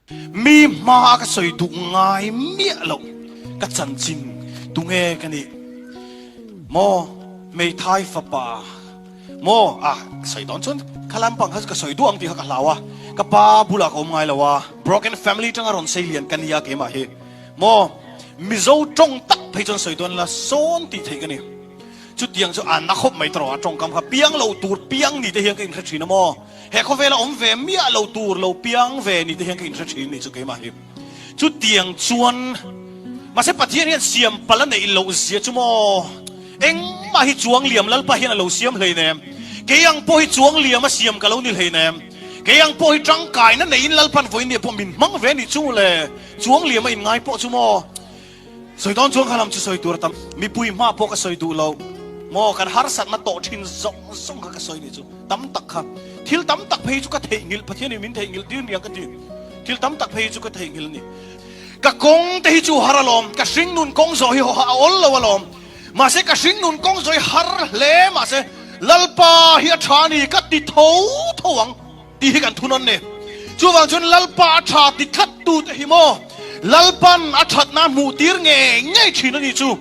Mi hma a ka sawi duh ngai miah loh ka chanchin tunge ka nih maw hmeithai fapa maw a sawi dawn chuan kha lampang kha chu ka sawi duh ang tih kha ka hlau a ka pa bulah ka awm ngai lo a broken family tanga rawn sei lian ka nia keimah hi maw Mizo tawng tak phei chuan sawi dawn la sawn tih theih ka ni chutiang chu a na khawp mai tawh a tawngkam kha piang lo tur piang ni te hian ka inhre thin a maw. He khawvela awm ve miah lo tur lo piang ve ni te hian ka inhre thin ni chu keimah hi. Chutiang chuan mahse Pathian hian siam pal a neih loh zia chu maw engmah hi chuang liam Lalpa hian a lo siam hleinem. Kei ang pawh hi chuang liam a siam ka lo ni hleinem. Kei ang pawh hi tangkaina neiin Lalpan vawiin pawh min hmang ve ni chu le chuang liam a inngai pawh chu maw. Sawi dawn chuan kha lam chu sawi tur a tam. Mipui hma pawh ka sawi duh lo. Maw kan harsatna tawh thin zawng zawng kha ka sawi nih chu. Tam tak kha. Thil tam tak phei chu ka theihnghilh, Pathianin min theihnghilh tir niang ka ti. Thil tam tak phei chu ka theihnghilh a ni. Ka kawng te hi chu har alawm, ka hringnun kawng zawh hi a awl lo alawm. Mahse ka hringnun kawng zawh hi har hle mahse Lalpa hi a tha a ni ka ti tho tho ang. Tih hi kan thunawn ni. Chuvang chuan Lalpa a tha ti tlat tute hi maw Lalpan a thatna hmuh tir ngei ngei thin a ni chu.